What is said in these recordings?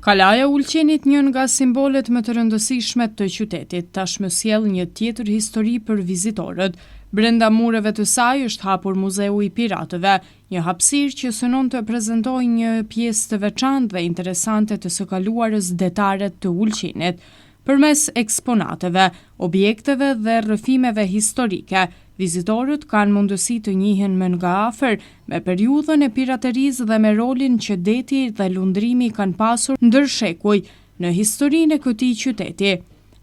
Kalaja e Ulqinit, një nga simbolet më të rëndësishme të qytetit, tashmë sjell një tjetër histori për vizitorët. Brenda mureve të saj është hapur Muzeu i Piratëve, një hapësirë që synon të prezantojë një pjesë të veçantë dhe interesante të së kaluarës detare të Ulqinit. Përmes eksponateve, objekteve dhe rrëfimeve historike, vizitorët kanë mundësi të njihen më nga afër me periudhën e piraterisë dhe me rolin që deti dhe lundrimi kanë pasur ndër shekuj në historinë e këtij qyteti.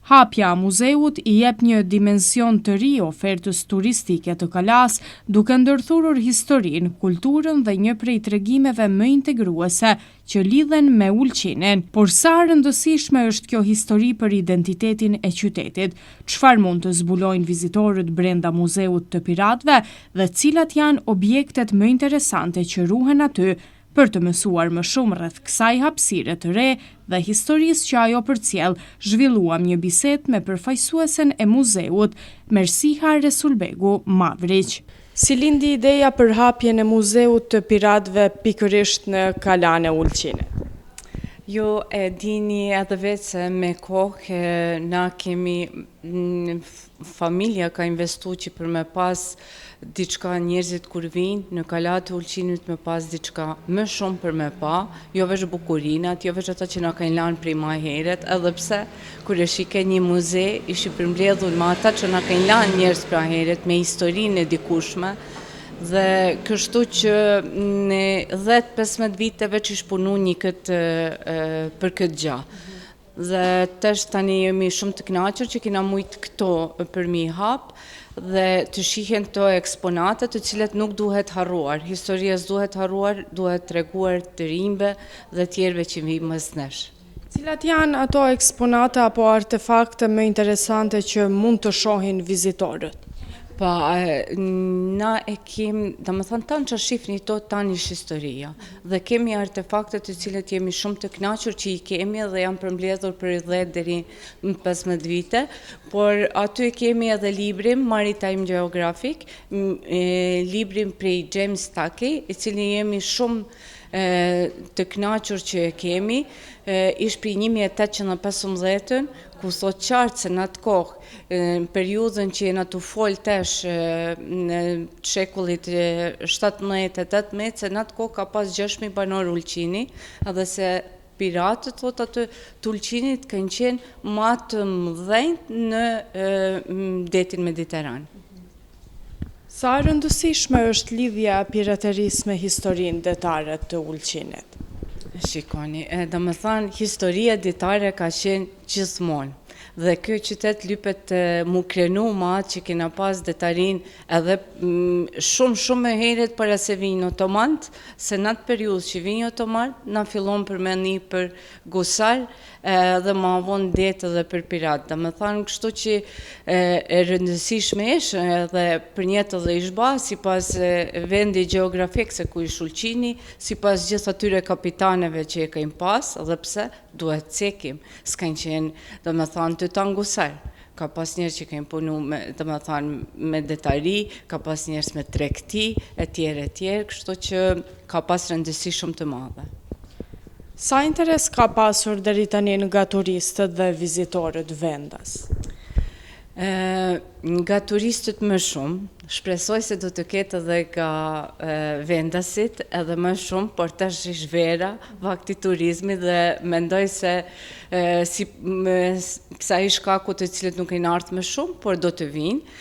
Hapja e muzeut i jep një dimension të ri ofertës turistike të kalasë, duke ndërthurur historinë, kulturën dhe një prej tregimeve më intriguese që lidhen me Ulqinin. Por sa e rëndësishme është kjo histori për identitetin e qytetit? Çfarë mund të zbulojnë vizitorët brenda muzeut të piratëve dhe cilat janë objektet më interesante që ruhen aty për të mësuar më shumë rreth kësaj hapësire të re dhe historisë që ajo përcjell, zhvilluam një bisedë me përfaqësuesen e muzeut, Mersiha Resulbegu Mavriq. Si lindi ideja për hapjen e muzeut të piratëve pikërisht në Kalanë e Ulqinit? Ju e dini edhe vetë se me kohë na kemi familja ka investu që për me pas diçka njerëzit kur vijnë në Kala të Ulqinit me pas diçka më shumë për me pa, jo veç bukurinat, jo veç ata që na kanë lanë prej ma heret, edhe pse kur e shike një muze ish i përmbledhur me ata që na kanë lanë njerëz pra heret, me historinë e dikushme, dhe kështu që në 10-15 vite veç ish punu një këtë, për këtë gja. Dhe tash tani jemi shumë të kënaqur që kena mujt këto për mi hap dhe të shihen këto eksponate të cilat nuk duhet harruar. Historia s'duhet harruar, duhet treguar të rinjve dhe tjerëve që vijnë mas nesh. Cilat janë ato eksponate apo artefakte më interesante që mund të shohin vizitorët? Pa, na e kem, domethënë tanë që shifni to tanë ish historia. Dhe kemi artefakte të cilët jemi shumë të kënaqur që i kemi dhe janë përmbledhur për 10 deri në 15 vite, por aty e kemi edhe librin Maritime Geographic, librin prej James Tuckey, i cili jemi shumë të kënaqur që e kemi, ish prej 1815-ën, ku thot qartë se në atë kohë, në periudhën që jena tu fol tash në shekullit 17 e 18, se në atë kohë ka pas 6.000 banor Ulqini, edhe se piratët, thot aty, të Ulqinit kanë qenë ma të mëdhenjt në detin Mediteran. Sa e rëndësishme është lidhja e piraterisë me historinë detare të Ulqinit? Shikoni, domethënë, historia detare ka qenë gjithmonë. Dhe ky qytet lypet mu krenu ma atë që kena pas detarin edhe shumë shumë më herët para se vinë otomant, se në atë periudhë që vinë otomant, na fillon për me ni për gusar edhe ma vonë det edhe për pirat. Domethënë, kështu që e rëndësishme ish edhe për njetë edhe ish ba, sipas vendi gjeografik se ku ish Ulqini, sipas gjithë atyre kapitaneve që e kajnë pas, edhe pse duhet cekim, s'kanë qenë, domethënë, të tanë gusar. Ka pas njerëz që kanë punu me, domethënë, me detari, ka pas njerëz me tregti, e tjerë, e tjerë, kështu që ka pas rëndësi shumë të madhe. Sa interes ka pasur deri tani nga turistët dhe vizitorët vendas? Nga turistët më shumë, shpresoj se do të ketë edhe nga vendasit edhe më shumë, por tash ish vera, vakti turizmi dhe mendoj se si pse ai shkaku të cilët nuk kanë ardhur më shumë, por do të vinë.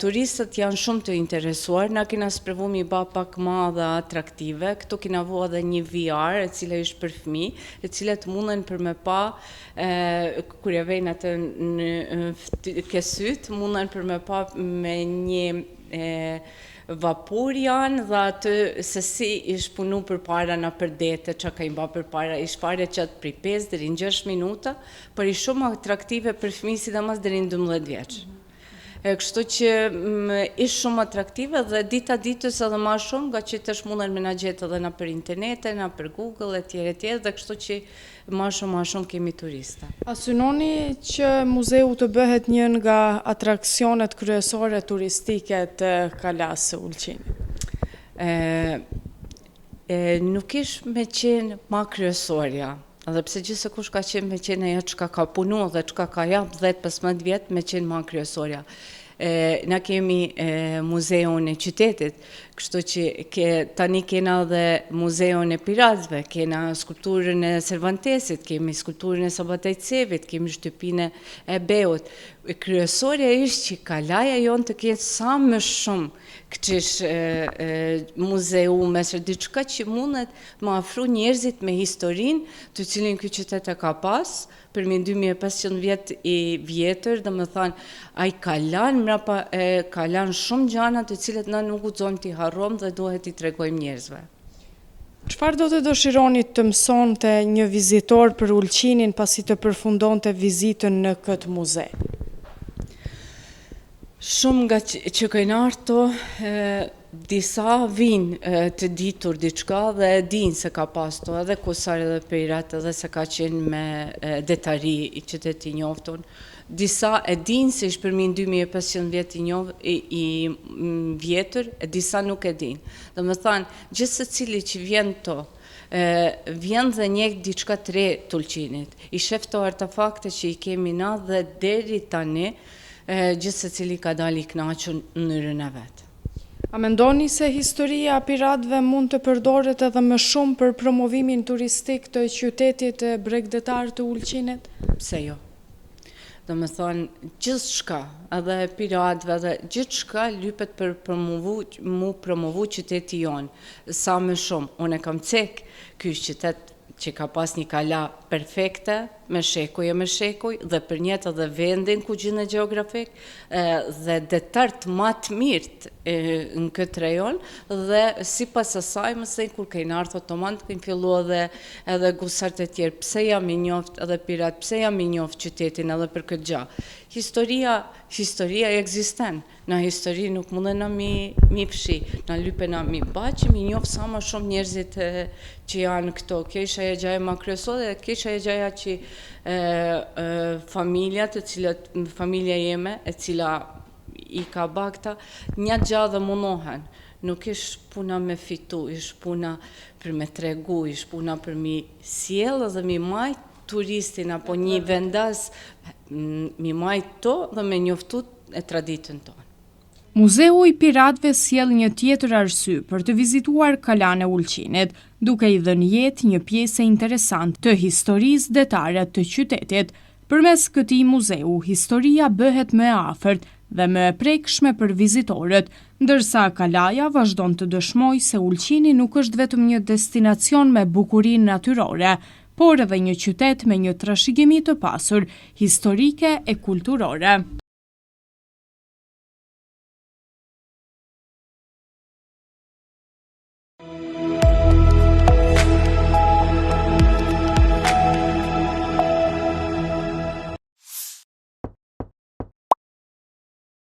Turistët janë shumë të interesuar, na kena sprovu mi ba pak ma dhe atraktive, këtu kena vu edhe një VR, e cila është për fëmijë, e cilat munden për me pa kur ja vejnë atë në ke sytë, munden për me pa me një vapur janë dhe aty se si ish punu përpara në për dete, që ka i ba përpara, ish fare qatë prej 5 deri në 6 minuta, por i shumë atraktive për fëmijë, sidomos deri në 12 vjeç. E, kështu që ish shumë atraktive dhe dita ditës edhe ma shumë, nga që tash munden me na gjetë edhe na për internete, na për Google e tjere e tjere, dhe kështu që ma shumë ma shumë kemi turista. A synoni që muzeu të bëhet një nga atraksionet kryesore turistike të Kalasë së Ulqinit? E, nuk ish me qenë ma kryesorja. Edhe pse gjithsekush ka qenë me qenë ajo çka ka punu dhe çka ka jap 10-15 vjet me qenë ma kryesorja. E, na kemi e, muzeun e qytetit, kështu që ke, tani kena dhe muzeun e piratëve, kena skulpturën e Cervantesit, kemi skulpturën e Sabataj Cevit, kemi shtëpinë e Beut. E kryesorja ishte që kalaja jonë të ketë sa më shumë këqish muzeume, se diçka që mundet me afru njerëzit me historinë të cilin ky qytet e ka pas, përmi 2500 vjet i vjetër, domethënë, ai ka lanë mrapa, e, ka lanë shumë gjana të cilët na nuk guxojmë t'i harrojmë dhe duhet t'i tregojmë njerëzve. Çfarë do të dëshironit të mësonte një vizitor për Ulqinin pasi të përfundonte vizitën në këtë muze? Shumë nga që kanë ardhur këto, disa vinë të ditur diçka dhe e dinë se ka pas këto edhe kusar edhe pirat edhe se ka qenë me detari i qytet i njoftun. Disa e dinë se ishte përmi 2500 vjet i, njof, i, i vjetër, e disa nuk e dinë. Domethënë, gjithsecili që vjen këto, vjen dhe njeh diçka të re të Ulqinit. I shef këto artefakte që i kemi na dhe deri tani, gjithsecili ka dalë i kënaqur në mënyrën e vet. A mendoni se historia e piratëve mund të përdoret edhe më shumë për promovimin turistik të qytetit bregdetar të Ulqinit? Pse jo? Domethënë, gjithçka, edhe piratëve, edhe gjithçka lypet për promovu, mu promovu qyteti jonë, sa më shumë. Unë e kam cek, ky është qytet që ka pas një kala perfekte, me shekuj e me shekuj, dhe përnjet edhe vendin ku gjindet gjeografik, dhe detarët ma të mirët në këtë rajon, dhe sipas asaj, mëse kur kejnë ardhë otomanët, kejnë fillu edhe, edhe gusarët e tjerë, pse jam i njoft edhe pirat, pse jam i njoft qytetin edhe për këtë gja. Historia, historia ekziston, na histori nuk mundena mi, mi fshi, na lypena mi ba që mi njoft sa më shumë njerëzit që janë këto. Kjo isha e gjaja ma kryesore dhe kjo isha e gjaja që e, e, familja të cilët, familja jeme, e cila i ka ba këta, një gja dhe mundohen. Nuk ish puna me fitu, ish puna për me tregu, ish puna për mi sjellë dhe mi majt turistin apo një vendas mi majt to dhe me njoftu e traditën tonë. Muzeu i Piratëve sjell një tjetër arsye për të vizituar Kalanë e Ulqinit, duke i dhënë jetë një pjese interesante të historisë detare të qytetit. Përmes këtij muzeu, historia bëhet më e afërt dhe më e prekshme për vizitorët, ndërsa Kalaja vazhdon të dëshmojë se Ulqini nuk është vetëm një destinacion me bukuri natyrore, por edhe një qytet me një trashëgimi të pasur historike e kulturore.